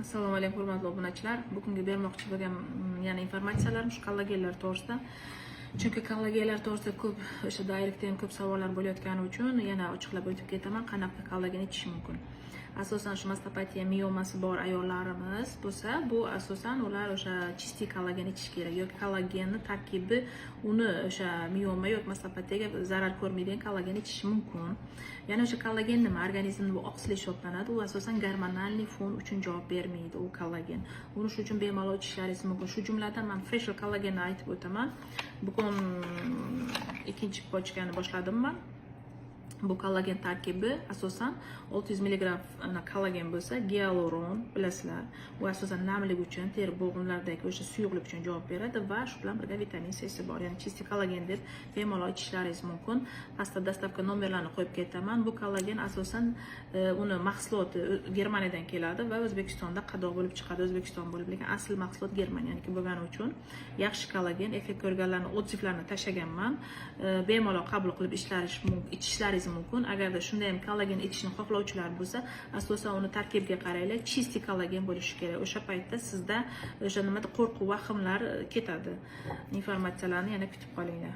Assalomu alaykum, hurmatli obunachilar. Bugungi bermoqchi bo'lgan yana informatsiyalarim shu kollagenlar to'g'risida. Chunki kollagenlar to'g'risida ko'p, o'sha directda ham ko'p savollar bo'layotgani uchun yana ochiqlab o'tib ketaman, qanaqa kollagen ichish mumkin. Asosan shu mastopatiya, miomasi bor ayollarimiz bo'lsa, bu asosan ular o'sha чистый kollagen ichish kerak yoki kollagenni tarkibi uni o'sha mioma yoki mastopatiyaga zarar ko'rmaydigan kollagen ichish mumkin. Yana o'sha kollagen nima? Organizmni bu oqsili hisoblanadi. U asosan гормональный fon uchun javob bermaydi u kollagen. Uni shu uchun bemalol ichishlaringiz mumkin. Shu jumladan man Facial kollagenni aytib o'taman. Bugun ikkinchi pachkani boshladim man. Bu kollagen tarkibi asosan 600 mg ana kollagen bo'lsa, gialuron bilasizlar. U asosan namlik uchun, teri bo'g'imlaridagi o'sha suyuqlik uchun javob beradi va shu bilan birga vitamin C si bor. Ya'ni чистый kollagen deb bemalol ichishlaringiz mumkin. Pastda доставка nomerlarini qo'yib ketaman. Bu kollagen asosan uni mahsuloti Germaniyadan keladi va O'zbekistonda qadoq bo'lib chiqadi, O'zbekiston bo'lib, lekin asl mahsulot Germaniyaniki bo'lgani uchun yaxshi kollagen, effekt ko'rganlarni отзыв larini tashlaganman. Bemalol qabul qilib ichishlaringiz mumkin. Agarda shunda ham kollagen ichishni xohlovchilar bo'lsa, asosan uni tarkibiga qaranglar, чистый kollagen bo'lishi kerak. O'sha paytda sizda o'sha nimada qo'rquv, vahimlar ketadi. Informatsiyalarni yana kutib qolinglar.